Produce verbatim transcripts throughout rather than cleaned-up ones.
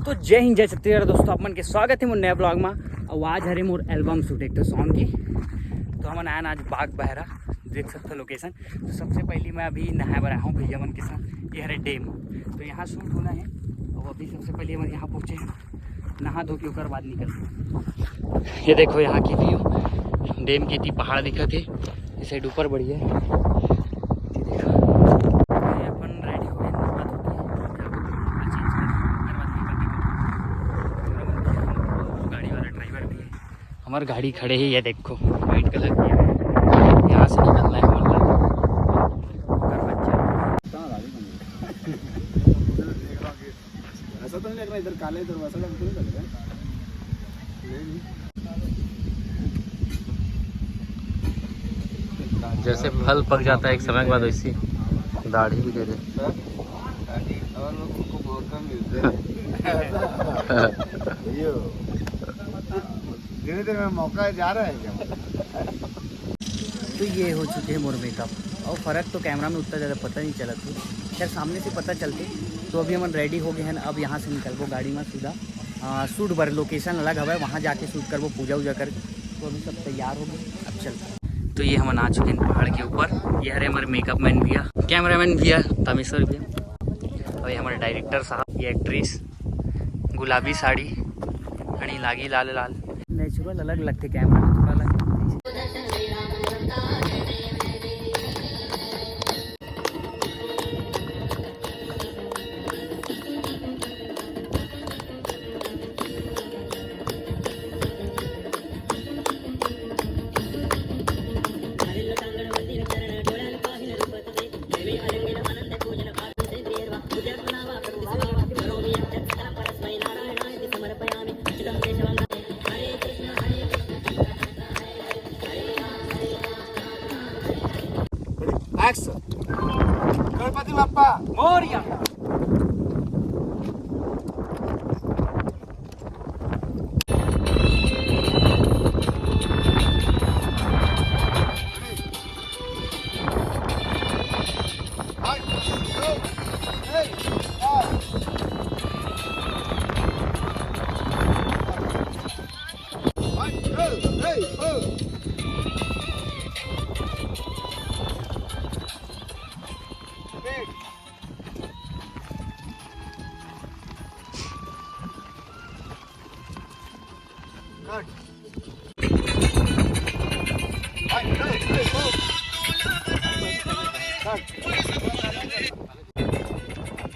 तो जय हिंद, जय छत्तीसगढ़ दोस्तों, आप मन के स्वागत है मोर नया ब्लॉग में। और आज हरे मोर एल्बम शूट एक तो सॉन्ग की। तो हमन आए ना आज बाग बहरा, देख सकते हो लोकेशन। तो सबसे पहले मैं अभी नहाए बर आया हूँ भैया मन के साथ, ये हरे डैम। तो यहाँ शूट होना है। और अभी सबसे पहले हमन यहाँ पहुँचे हैं, नहा धो के ओकर बाद निकल। ये देखो यहाँ की व्यू, डैम के इतनी पहाड़ दिखत है, इस साइड ऊपर बढ़िया है। ये देखो, ये अपन रेडी हो गए, नहा धो के, कपड़ा चेंज कर, ओकर बाद निकल के गाड़ी वाला ड्राइवर भी है। हमार गाड़ी खड़े है, ये देखो व्हाइट कलर की है। यहाँ से निकलना है हमारे। कहाँ गाड़ी बन गई? ऐसा तो नहीं लग रहा, इधर काले, इधर वैसा लग, तो नहीं लग रहा है। जैसे फल पक जाता है एक समय के बाद, वैसी दाढ़ी भी दे दे। और लोगों को मौका मिलता है। धीरे धीरे मौका जा रहा है क्या? तो ये हो चुके हैं मोर मेकअप। और फ़र्क तो कैमरा में उतना ज़्यादा पता नहीं चलत है, खैर सामने से पता चलते। तो अभी हमन रेडी हो गए हैं, अब यहाँ से निकलबो गाड़ी में सीधा शूट बर। लोकेशन अलग हवे, वहाँ जाके शूट करबो, पूजा वूजा कर। तो अभी सब तैयार हो गए, अब चलते। तो ये हमन आ चुके हैं पहाड़ के ऊपर। ये हरे हमारे मेकअप मैन भैया, कैमरा मैन भैया, तमेश्वर भैया, और ये हमारे डायरेक्टर साहब, ये एक्ट्रेस गुलाबी साड़ी, हनी लागी लाल लाल। नेचुरल अलग लगते कैमरा में, थोड़ा अलग लगते। एक्शन। गणपति बप्पा मोरया।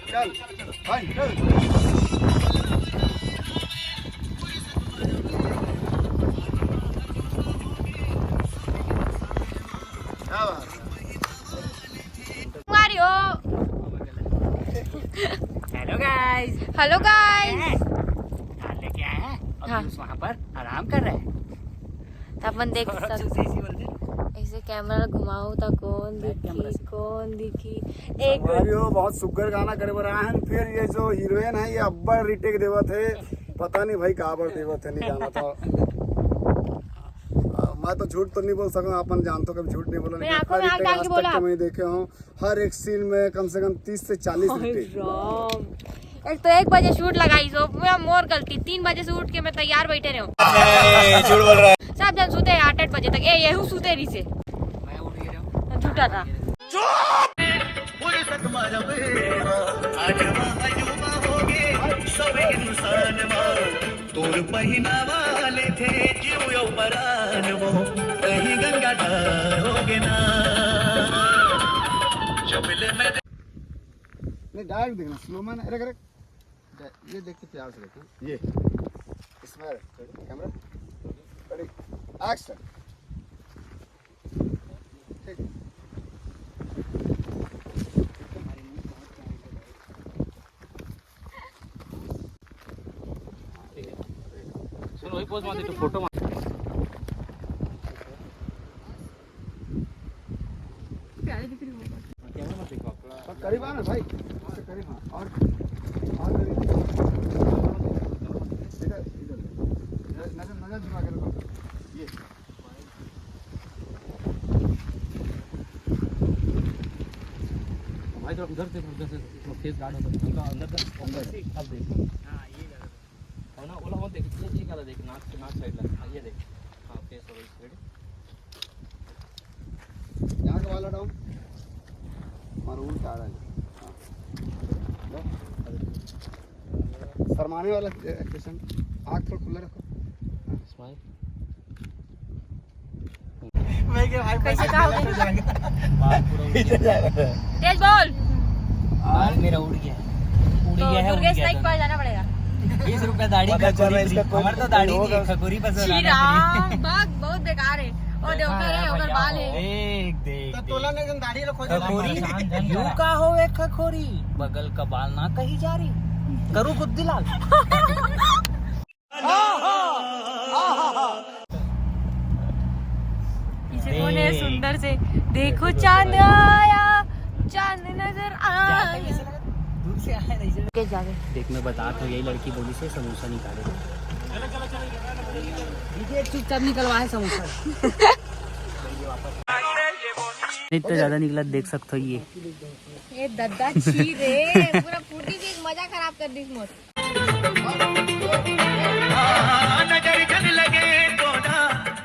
चल, भाई, चल। क्या बात है? मारियो। हेलो गाइस। हेलो गाइस। क्या है? कार लेके आए हैं और हाँ। पीयूष वहाँ पर आराम कर रहे हैं। तो अपन देख और सकते अच्छे से इसी बोलते हैं। ऐसे कैमरा घुमाओ तो कौन बैक कैमरा दिखी, से। कौन दिखी। एक संगवारी हो, बहुत सुग्घर गाना करे बर आए हैं। फिर ये जो हीरोइन है, ये अब्बड़ रिटेक देवत है, पता नहीं भाई काबर देवत है, नहीं जाना था। आ, मैं तो झूठ तो नहीं बोल सकूँ, अपन जानतो कभी झूठ नहीं बोला, मैं लेकिन आंखों में आंख डाल के आज तक बोला। तो मैं देखे हूँ हर एक सीन में कम से कम तीस से चालीस हाय रिटेक। राम। एक तो एक बजे शूट लगाई, सो पूरा मोर गलती। तीन बजे से उठ के मैं तैयार बैठे रहे हूँ। ए, झूठ बोल रहा है। सब जन सुते हैं आठ आठ बजे तक। ए, यही सुते रही से। मैं उठ गया हूँ। झूठा था। तोर पहिनावा लेथे जीव अउ परान वो, कहीं गंगाधर होगे ना। जब ले मैं नहीं, डायरेक्ट देखना, स्लो मैन, अरे, अरे, ये देख के प्यार से देखना, ये, इसमें कैमरा, रेडी, एक्शन। ठीक। सुन, वही पोज मार दे, तो फोटो मार। प्यारे दिख रही हो। कैमरा मत देखो आप, थोड़ा करीब आ ना भाई, करीब आ। और, और करीब। इधर, इधर। नजर, नजर झुका के रखो। ये। भाई, थोड़ा उधर से, उधर से, थोड़ा फेस गार्ड होता है, थोड़ा अंदर तक, अंदर। अब देखो। हाँ, ये गलत। देख, ये, ये वाला देख, नाक, नाक साइड लगा। हाँ, ये देख। हाँ, फेस हो गई, रेडी? यहाँ का वाला डाउन। और उल्टा आ रहा है। हाँ। लो। शर्माने वाला एक्सप्रेशन। आँख थोड़ा खुला रखो। स्माइल। मैं क्या भाई, कैसे पैसे का हो गया? तेज बोल। बाल मेरा उड़ गया है। उड़ तो गया है, उड़ दुर्गेश गया नाइक है। पास जाना पड़ेगा। बीस रुपया दाढ़ी पता का चल रहा है, खखोरी इसका दिख-, कोई हमारे तो दाढ़ी नहीं है, होगा। खखोरी पसंद श्री आने वाली है। राम, बाग बहुत बेकार है। और देखो, देखो, है, देखो, ओकर बाल है। देख, देख, तो देख। तोला ने जन दाढ़ी रखो, खखोरी। जान, जान यू करा। का हो ए खखोरी, बगल का बाल ना कहीं जा रही, करू गुद्दी लाल। पीछे कौन है सुंदर से? देखो चांद आया, चांद नजर आया। दूर से आया नहीं। के जावे। देख, मैं बता तो, यही लड़की बोली से समोसा निकाले। दीदी, एक चुपचाप निकलवा है समोसा। इतना ज्यादा निकला, देख सकते हो ये। ये दद्दा छी रे, पूरा फुर्ती से मजा खराब कर दी मोर। नजर जन लगे कोना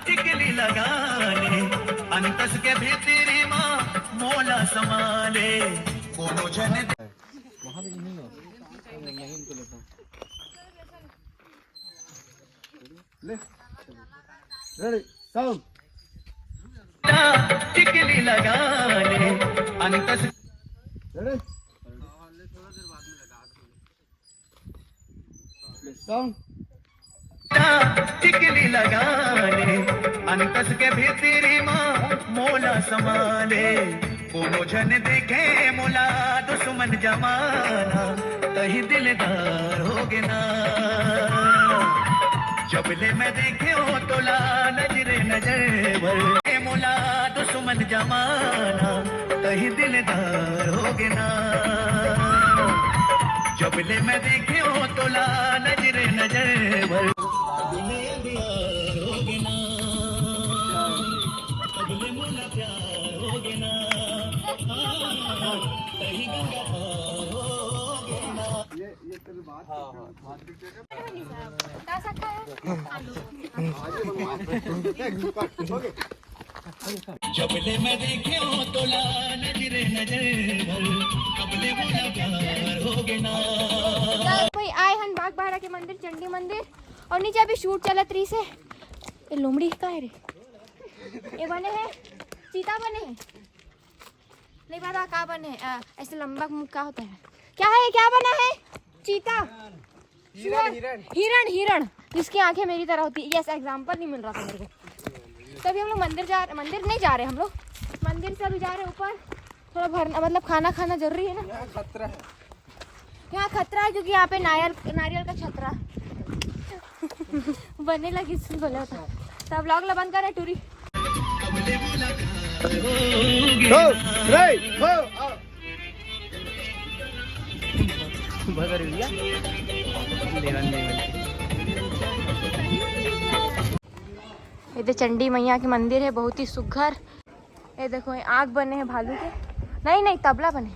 टिकली लगाने, अंतस के भीतरी माँ मोला समाले, कोनो जन। वहाँ पे नहीं हो, यहीं उनको लेता हूँ। ले, रेडी, साउंड। टिकली लगाने, अंतस। रेडी। साउंड। टिकली लगाने, अंतस के भीतरी माँ मोला समाले, कोनो जन देखे मोला दुश्मन जमाना, तही दिलदार हो गे ना। जब ले मैं देखे हो तोला नजरे नजर भर, मोला दुश्मन जमाना, तही दिलदार हो गे ना। जब ले मैं देखे हो तोला नजरे नजर भर। जब ले मैं देखे हो तोला नजरे नजर भर, तब ले मोला प्यार हो गे ना। भाई आए हन बागबाहरा के मंदिर, चंडी मंदिर, और नीचे अभी शूट चलत रही से। ये लोमड़ी का है रे? ये बने हैं, चीता बने हैं। नहीं पता क्या बने हैं, अ, ऐसे लंबा मुंह क्या होता है? क्या है ये, क्या बना है? चीता? हिरण, हिरण। हिरण, हिरण, जिसकी आंखें मेरी तरह होती है। यस, एग्जाम्पल नहीं मिल रहा था मेरे को। तो अभी हम लोग मंदिर जा, मंदिर नहीं जा रहे हम लोग, मंदिर से अभी जा रहे ऊपर। थोड़ा भरना, मतलब खाना खाना जरूरी है ना। यहाँ खतरा है। यहाँ खतरा है क्योंकि यहाँ पे नारियल, नारियल का छतरा बने लगी, सुन बोला था। तो व्लॉग ला बंद करे टूरी। Go, three, go, out. ये तो चंडी मैया के मंदिर है, बहुत ही सुघर। ये देखो, ये आँख बने हैं भालू के। नहीं, नहीं, तबला बने।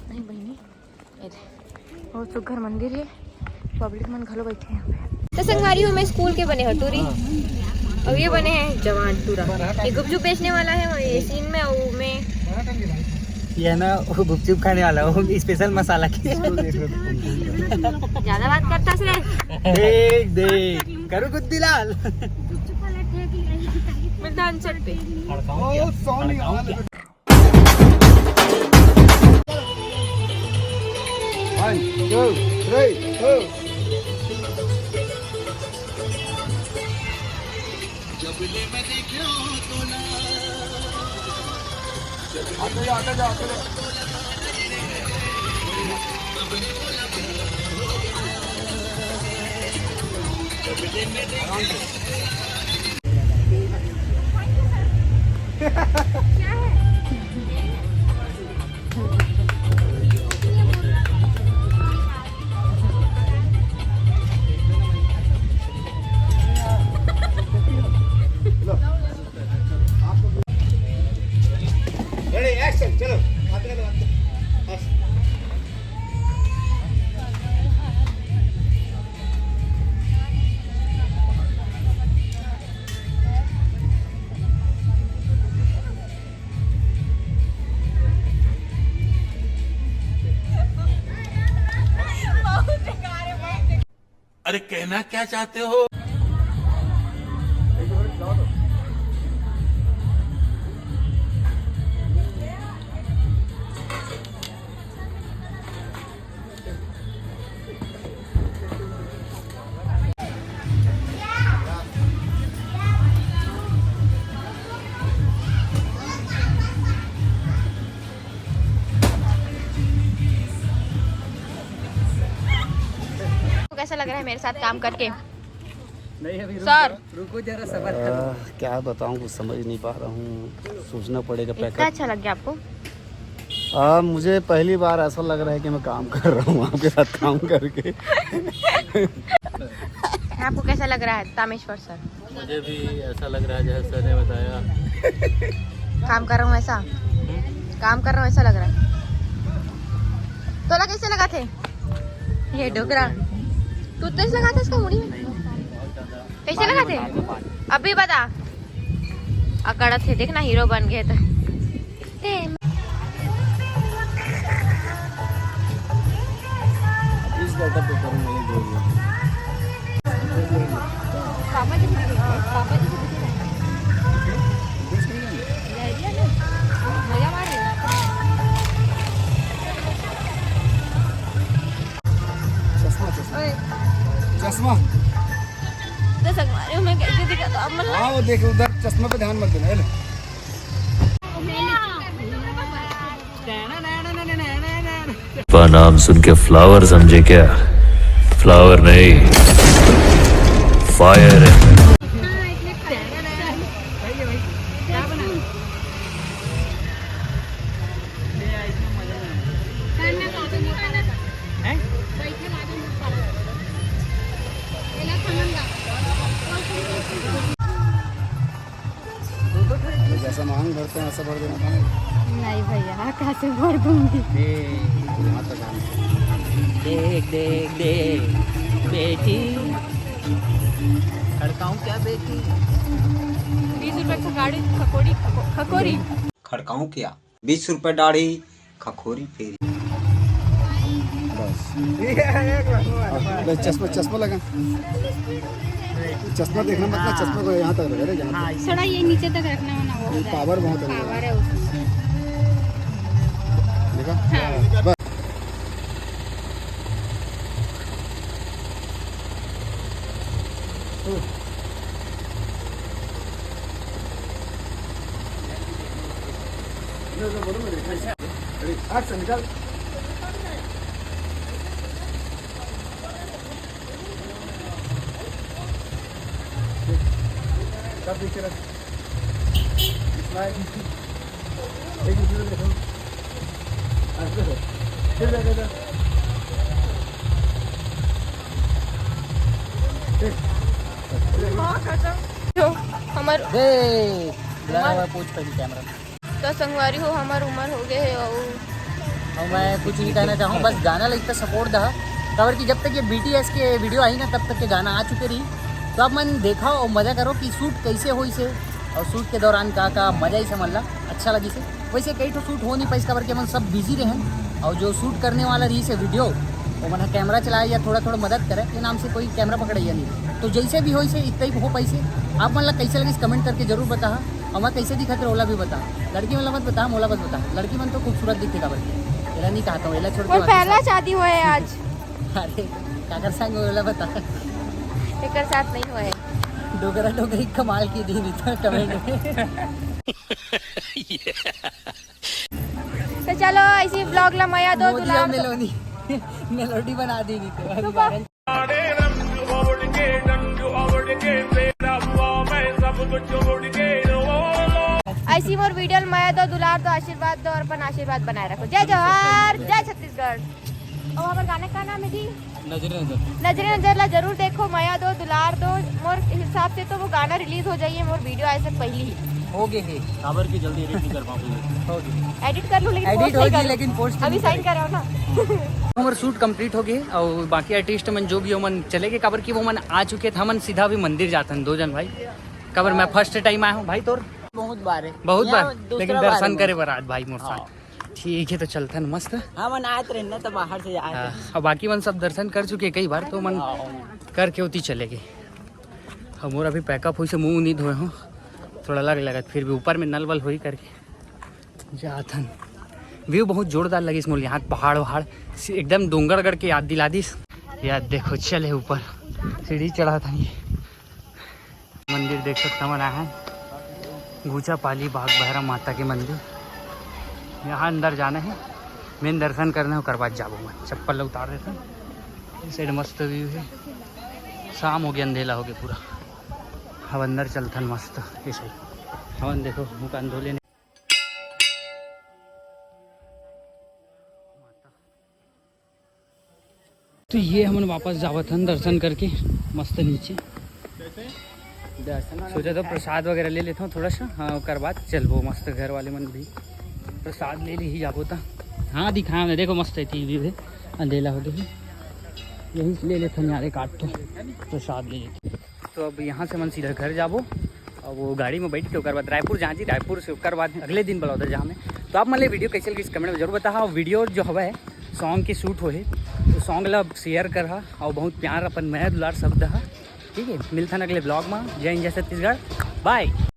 नहीं बहिनी, ये दे, बहुत सुघर मंदिर है। पब्लिक मन घलो बैठे हैं यहाँ पे। तो संगवारी हो, मैं स्कूल के बने हो टूरी, और ये बने हैं जवान टूरा। ये गुपचुप बेचने वाला है, और ये सीन में, वो में ये है ना, वो गुपचुप खाने वाला, वो स्पेशल मसाला के। ज्यादा बात करता से। देख, देख, करू गुद्दी लाल। मिलता अनचट पे। One, two, three, go. आते जाओ, आते जाओ, आते जाओ। रेडी, एक्शन, चलो। आते जाओ, आते जाओ। बस। अरे, कहना क्या चाहते हो? कैसा लग रहा है मेरे साथ काम करके? नहीं, अभी रुक सर। जाओ, रुको जरा, सबर करो। आ, क्या बताऊं, कुछ समझ नहीं पा रहा हूँ। सोचना पड़ेगा इतना पैकेज। अच्छा लग गया आपको? आ, मुझे पहली बार ऐसा लग रहा है कि मैं काम कर रहा हूँ आपके साथ काम करके। आपको कैसा लग रहा है तामेश्वर सर? मुझे भी ऐसा लग रहा है जैसे सर ने बताया। काम कर रहा हूँ ऐसा, काम कर रहा हूँ ऐसा लग रहा है। तोला कैसे लगा थे ये डोकरा? टूथपेस्ट लगा था इसका मुड़ी में? कैसे लगा थे? अभी बता। अकड़त थे, देखना हीरो बन गए तो। इस सेटअप पे करूँगा, नहीं बोल रहा। पापा जी, पापा जी से पूछे। मजा मार रहे हो। चश्मा, चश्मा। चश्मा। तो संगवारी हूँ मैं कैसे दिखा तो अब मतलब हाँ, वो देख, उधर चश्मा पे ध्यान मत देना, है ना? का नाम सुन के फ्लावर समझे क्या? फ्लावर नहीं, फायर है। जैसा मांग भरते हैं, ऐसा भर देना था। नहीं भैया, कहाँ से भर दूंगी? यहाँ तक आना। देख देख देख बेटी, खड़काऊं क्या बेटी? बीस रुपए खकोड़ी, खकोड़ी, खको-, खकोरी। खड़काऊं क्या? बीस रुपए दाढ़ी, खखोरी फेरी। बस। बस चश्मा, चश्मा लगा। चश्मा देखना मत ना, चश्मा को यहाँ तक रखे, यहाँ तक। थोड़ा ये नीचे तक रखना होना, वो हो जाए। पावर बहुत है। पावर है उसमें। देखा? बस। सब पीछे रख। स्माइल। एक दूसरे को देखो। हंसते रहो। फिर देखो इधर। जो हमर बुलाया हुआ पूछ पहली कैमरा में। तो संगवारी हो, हमर उम्र हो गए है और और मैं कुछ नहीं कहना चाहूँ, बस गाना ला इतना सपोर्ट दहा। काबर कि जब तक ये बीटीएस के वीडियो आई ना, तब तक के गाना आ चुके रही। तो आप मन देखा और मजा करो कि शूट कैसे होइस हे और शूट के दौरान का का मजा इसे मन ला अच्छा लगिस हे। वैसे कई ठो शूट हो नहीं पाइस, काबर कि हमन सब बिजी रहेन। और जो शूट करने वाला रहिस हे वीडियो, वो मन कैमरा चलाए या थोड़ा थोड़ा मदद करे, ये नाम से कोई कैमरा पकड़ैया नहीं। तो जैसे भी होइस हे, इतना ही हो पाइस हे। आप मन ला कैसे लगिस, कमेंट करके जरूर बताहा। और मैं कैसे दिखत रहे, ओला भी बता। लड़की मन ला मत बता, मोला बस बता। लड़की मन तो खूबसूरत दिखथे, काबर कि एला नहीं कहता हूँ, एला छोड़ के मोर बाकी पहला शादी हुआ है आज। अरे, काकर संग ओला बता। एकर साथ नहीं हुआ है। डोकरा डोकरी कमाल की दी नहीं तो कमेंट में। तो चलो, ऐसी ब्लॉग ला मया दो, मोदी दुलार और दो। मेलोनी, मेलोडी बना दी नहीं तो। सुपर। ऐसी मोर वीडियो ला मया दो, दुलार दो, आशीर्वाद दो और अपन आशीर्वाद बनाए रखो। जय जोहार, जय छत्तीसगढ़। और हमारे गाने का नाम है जी नजरे नजर। नजरे नजर ला जरूर देखो, मया दो, दुलार दो। मोर हिसाब से तो वो गाना रिलीज हो जाइए मोर वीडियो आए से पहले ही। हो गए हे। काबर की जल्दी एडिट नहीं कर पाऊंगी। हो गए। एडिट कर लूँ, लेकिन एडिट पोस्ट हो नहीं गई, करूँ। लेकिन पोस्ट अभी नहीं साइन कराओ ना। हमार शूट कंप्लीट हो गए और बाकी आर्टिस्ट मन जो भी हो मन चले गए, काबर कि वो मन आ चुके थे। हमन सीधा अभी मंदिर जाथन दो जन भाई, काबर मैं फर्स्ट टाइम आया हूँ भाई। तोर बहुत बार है। बहुत यहाँ बार, दूसरा लेकिन बार दर्शन है। करे बर आज भाई मोर साथ। हाँ। ठीक है, तो चलथन मस्त। हमन आत रहे ना, तो बाहर से आए हाँ, अब बाकी मन सब दर्शन कर चुके कई बार, तो मन करके उती चले गए। हम और अभी पैकअप हुई से मुंह नहीं धोए हूँ, थोड़ा लग लगत, फिर भी ऊपर में नल वल होई करके जाथन। व्यू बहुत जोरदार लगिस मोला यहाँ, पहाड़ वहाड़, एकदम डोंगरगढ़ के याद दिला दिस। यार देखो, चले ऊपर, सीढ़ी चढ़ा था ये। मंदिर देख सकता मन आए हैं, गुचा पाली बाघ भैरव माता के मंदिर। यहाँ अंदर जाना है, मेन दर्शन करना है, ओकर बाद जाबो मैं। चप्पल ला उतार देता हूँ। इस साइड मस्त व्यू है, शाम हो गया, अंधेला हो गया पूरा। अब अंदर चलथन मस्त। इस साइड हवन देखो, मुख अंधोले ने। तो ये हमन वापस जावत हन दर्शन करके मस्त नीचे। सोचा तो प्रसाद वगैरह ले लेता हूँ थोड़ा सा, हाँ, ओकर बाद चलबो मस्त। घर वाले मन भी प्रसाद ले ली ही जाबो ता। हाँ, दिखाया हमने, देखो मस्त है टीवी भी, अंधेला हो गई। यही ले लेते हैं यार, एक आध ठो प्रसाद ले लेते हैं। तो अब यहाँ से मन सीधा घर जाबो। अब वो गाड़ी में बैठ के ओकर बाद रायपुर जहाँ जी, रायपुर से ओकर बाद अगले दिन बलौदा जहाँ में। तो आप मन ले वीडियो कैसे लगिस कमेंट में जरूर बताहा। और वीडियो जो हवा है सॉन्ग के शूट होहे, तो सॉन्ग ला शेयर करहा और बहुत प्यार अपन मया दुलार शब्द हा। ठीक है, मिलथन अगले ब्लॉग में। जय हिंद, जय छत्तीसगढ़, बाय।